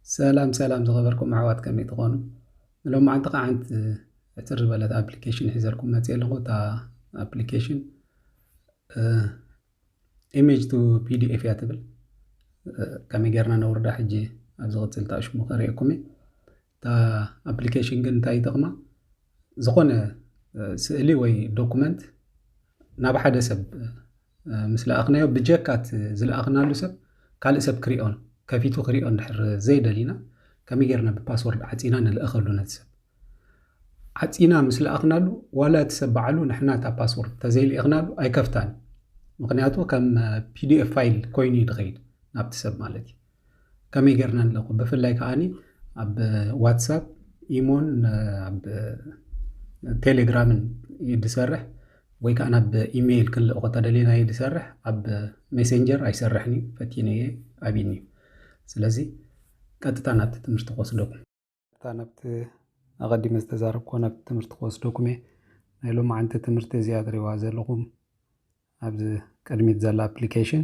ሰላም ሰላም ዝኸበርኩም ኣሕዋት ከመይ ትኾኑ? ሎማዓንቲ ከዓ ሓንቲ ሕፅር ዝበለት ኣፕሊኬሽን ሒዘልኩም መፅእ ኣለኹ። እታ ኣፕሊኬሽን ኢሜጅ ቱ ፒዲኤፍ እያ ትብል። ከመይ ጌርና ነውርዳ ሕጂ ኣብ ዝቕፅል እታ ሽሙ ከርእየኩም እየ። እታ ኣፕሊኬሽን ግን እንታይ ይጠቕማ? ዝኾነ ስእሊ ወይ ዶኩመንት ናብ ሓደ ሰብ ምስ ለኣኽናዮ ብጀካ እቲ ዝለኣኽናሉ ሰብ ካልእ ሰብ ክሪኦን ከፊቱ ክሪኦ እንድሕር ዘይደሊና ከመይ ጌርና ብፓስወርድ ዓፂና ንልእኸሉ ነቲ ሰብ? ዓፂና ምስ ለኣኽናሉ ዋላ እቲ ሰብ ባዕሉ ንሕና እታ ፓስወርድ ተዘይልኢኽናሉ ኣይከፍታን። ምክንያቱ ከም ፒዲኤፍ ፋይል ኮይኑ እዩ ዝኸይድ ናብቲ ሰብ ማለት እዩ። ከመይ ጌርና ንለእኹ? ብፍላይ ከዓኒ ኣብ ዋትሳፕ፣ ኢሞን ኣብ ቴሌግራምን እዩ ዝሰርሕ፣ ወይ ከዓ ናብ ኢሜይል ክንልእኾ ተደሊና እዩ ዝሰርሕ። ኣብ ሜሴንጀር ኣይሰርሕን እዩ፣ ፈቲነየ፣ ኣቢኒ እዩ። ስለዚ ቀጥታ ናብቲ ትምህርቲ ክወስደኩም። ቀጥታ ናብቲ ኣቐዲመ ዝተዛረብኩዎ ናብቲ ትምህርቲ ክወስደኩም እየ። ናይ ሎማዓንቲ ትምህርቲ እዚኣ ትሪእዋ ዘለኹም ኣብዚ ቅድሚት ዘላ ኣፕሊኬሽን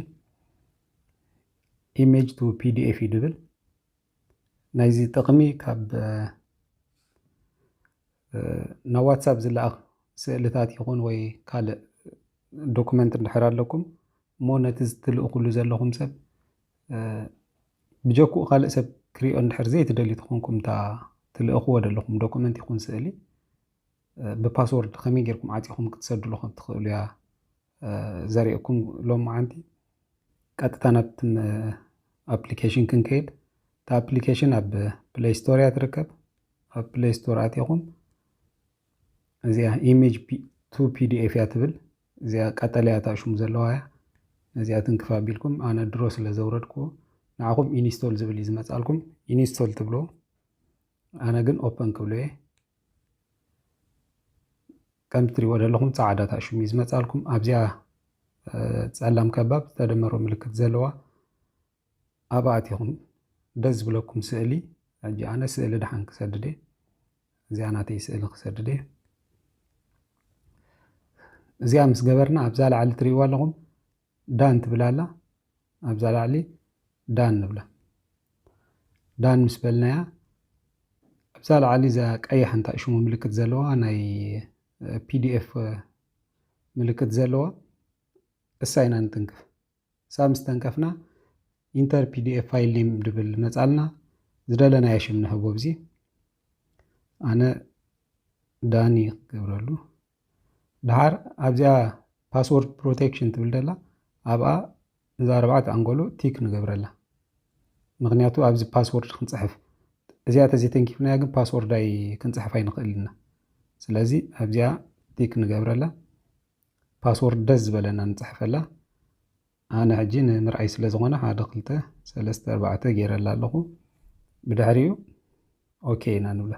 ኢሜጅ ቱ ፒዲኤፍ እዩ ድብል። ናይዚ ጥቕሚ ካብ ናብ ዋትሳፕ ዝለኣኽ ስእልታት ይኹን ወይ ካልእ ዶኩመንት እንድሕር ኣለኩም እሞ ነቲ ዝትልእኹሉ ዘለኹም ሰብ ብጀክኡ ካልእ ሰብ ክሪኦ እንድሕር ዘይትደልዩ ተኾንኩም እታ ትልእኽዎ ዘለኹም ዶኩመንት ይኹን ስእሊ ብፓስወርድ ከመይ ጌርኩም ዓፂኹም ክትሰድሉ ከም ትኽእሉ እያ ዘርእየኩም ሎማዓንቲ። ቀጥታ ናብቲ ኣፕሊኬሽን ክንከይድ። እታ ኣፕሊኬሽን ኣብ ፕሌይ ስቶር እያ ትርከብ። ኣብ ፕሌይ ስቶር ኣቲኹም እዚኣ ኢሜጅ ቱ ፒዲኤፍ እያ ትብል። እዚኣ ቀጠልያ እታ ሽሙ ዘለዋ እያ። ነዚኣ ትንክፍ ኣቢልኩም ኣነ ድሮ ስለ ዘውረድኩዎ ንዓኹም ኢንስቶል ዝብል እዩ ዝመጻልኩም። ኢንስቶል ትብሎ ኣነ ግን ኦፐን ክብሎ እየ። ከም ትሪእዎ ዘለኹም ጻዕዳ እታ ሽሙ እዩ ዝመጻልኩም። ኣብዚኣ ጸላም ከባብ ዝተደመሮ ምልክት ዘለዋ ኣብኣ ኣቲኹም ደስ ዝብለኩም ስእሊ። ሕጂ ኣነ ስእሊ ደሓን ክሰድድ እየ። እዚኣ ናተይ ስእሊ ክሰድድ እየ። እዚኣ ምስ ገበርና ኣብዛ ላዕሊ ትሪእዋ ኣለኹም ዳን ትብል ኣላ። ኣብዛ ላዕሊ ዳን ንብላ። ዳን ምስ በልናያ ኣብዛ ላዕሊ እዛ ቀያሕ እንታይ ሽሙ ምልክት ዘለዋ ናይ ፒዲኤፍ ምልክት ዘለዋ እሳ ኢና ንትንክፍ። እሳ ምስ ተንከፍና ኢንተር ፒዲኤፍ ፋይል ኔም ድብል መጻልና ዝደለናዮ ሽም ንህቦ። ብዚ ኣነ ዳኒ ክገብረሉ። ድሓር ኣብዚኣ ፓስወርድ ፕሮቴክሽን ትብል ደላ ኣብኣ እዛ ኣርባዕተ ኣንጎሎ ቲክ ንገብረላ። ምክንያቱ ኣብዚ ፓስወርድ ክንፅሕፍ እዚኣ ተዘይተንኪፍናያ ግን ፓስወርድ ኣይ ክንፅሕፍ ኣይንኽእል ኢና። ስለዚ ኣብዚኣ ቲክ ንገብረላ። ፓስወርድ ደስ ዝበለና ንፅሕፈላ። ኣነ ሕጂ ንምርኣይ ስለ ዝኾነ ሓደ ክልተ ሰለስተ ኣርባዕተ ገይረላ ኣለኹ። ብድሕሪኡ ኦኬ ኢና ንብላ።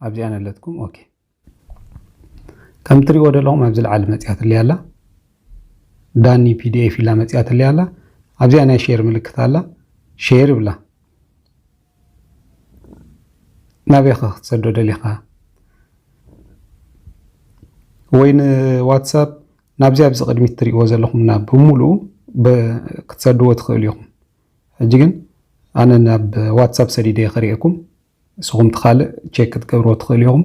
ኣብዚኣ ነለትኩም ኦኬ። ከም ትሪእዎ ዘለኹም ኣብዚ ላዕሊ መፅያትለይ ኣላ። ዳኒ ፒዲኤፍ ኢላ መፅያትለይ ኣላ። ኣብዚኣ ናይ ሼር ምልክት ኣላ። ሼር ይብላ። ናበይ ኸ ክትሰዶ ደሊኻ? ወይ ንዋትሳፕ ናብዚ ኣብዚ ቅድሚት ትሪእዎ ዘለኹም ናብ ብምሉኡ ክትሰድዎ ትኽእሉ ኢኹም። ሕጂ ግን ኣነ ናብ ዋትሳፕ ሰዲደ ከርእየኩም። ንስኹም እቲ ካልእ ቼክ ክትገብርዎ ትኽእሉ ኢኹም።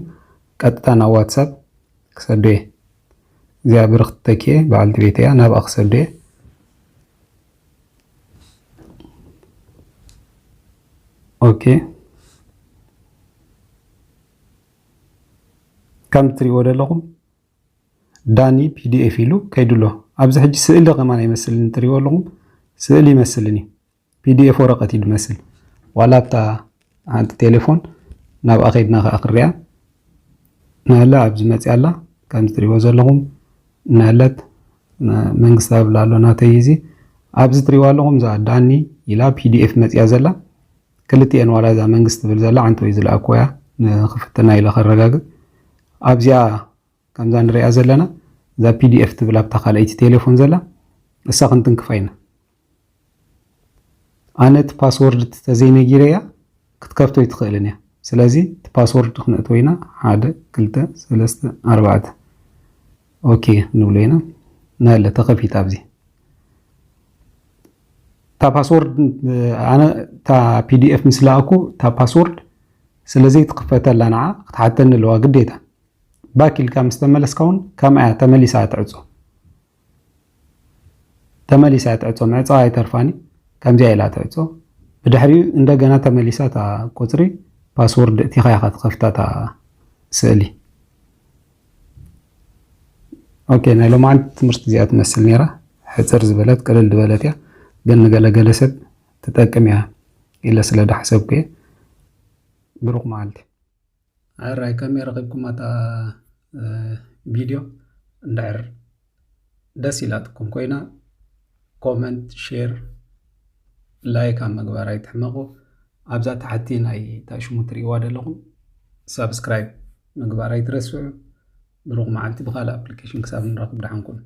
ቀጥታ ናብ ዋትሳፕ ክሰዶ እየ። እዚኣ ብርኽቲ ተኪኤ በዓልቲ ቤት እያ፣ ናብኣ ክሰዶ እየ። ኦኬ፣ ከም ትሪእዎ ዘለኹም ዳኒ ፒዲኤፍ ኢሉ ከይዱ ኣሎ። ኣብዚ ሕጂ ስእሊ ከማን ኣይመስልን፣ ትሪእዎ ኣለኹም ስእሊ ይመስልን እዩ። ፒዲኤፍ ወረቐት እዩ ዝመስል። ዋላ ኣብታ ሓንቲ ቴሌፎን ናብኣ ከይድና ከኣ ክርያ ናላ ኣብዚ መፅያ ኣላ። ከምዚ ትሪእዎ ዘለኹም ናለት መንግስቲ ኣብ ላሎ ናተይ እዚ ኣብዚ ትሪእዋ ኣለኹም እዛ ዳኒ ኢላ ፒዲኤፍ መፅያ ዘላ። ክልቲኤን ዋላ እዛ መንግስቲ ትብል ዘላ ዓንተወይ ዝለኣኩዋ እያ ንክፍትና ኢለ ከረጋግፅ። ኣብዚኣ ከምዛ ንሪኣ ዘለና እዛ ፒዲኤፍ ትብል ኣብታ ካልኣይቲ ቴሌፎን ዘላ እሳ ክንትንክፋ ኢና። ኣነ እቲ ፓስወርድ ተዘይነጊረያ ክትከፍቶ ኣይትኽእልን እያ። ስለዚ እቲ ፓስወርድ ክነእትዎ ኢና። ሓደ ክልተ ሰለስተ ኣርባዕተ ኦኬ ንብሎ ኢና። ናለ ተኸፊት ኣብዚ እታ ፓስወርድ ኣነ እታ ፒዲኤፍ ምስ ለኣኩ እታ ፓስወርድ ስለዘይትኽፈተላ ንዓ ክትሓተኒ ኣለዋ ግዴታ። ባክ ኢልካ ምስ ተመለስካ እውን ከምኣ እያ ተመሊሳ ትዕጾ። ተመሊሳ እያ ትዕጾ። ምዕጻዋ ኣይተርፋኒ። ከምዚኣ ኢላ ትዕጾ። ብድሕሪኡ እንደገና ተመሊሳ እታ ቁጽሪ ፓስወርድ እቲኻ ኢኻ ትኸፍታ እታ ስእሊ። ኦኬ፣ ናይ ሎማዓንቲ ትምህርቲ እዚኣ ትመስል ነይራ። ሕጽር ዝበለት ቅልል ዝበለት እያ፣ ግን ንገለገለ ሰብ ትጠቅም እያ ኢለ ስለ ዳሕሰብኩ እየ። ብሩኽ መዓልቲ። ኣራይ ከመይ ረኺብኩም ኣታ ቪድዮ? እንድሕር ደስ ኢላትኩም ኮይና ኮመንት፣ ሼር፣ ላይክ ኣብ ምግባር ኣይትሕመቑ። ኣብዛ ታሕቲ ናይ ታሽሙ ትርእይዋ ዘለኹም ሳብስክራይብ ምግባር ኣይትረስዑ። ብሩኽ መዓልቲ። ብኻልእ ኣፕሊኬሽን ክሳብ ንራኽብ ደሓንኩም።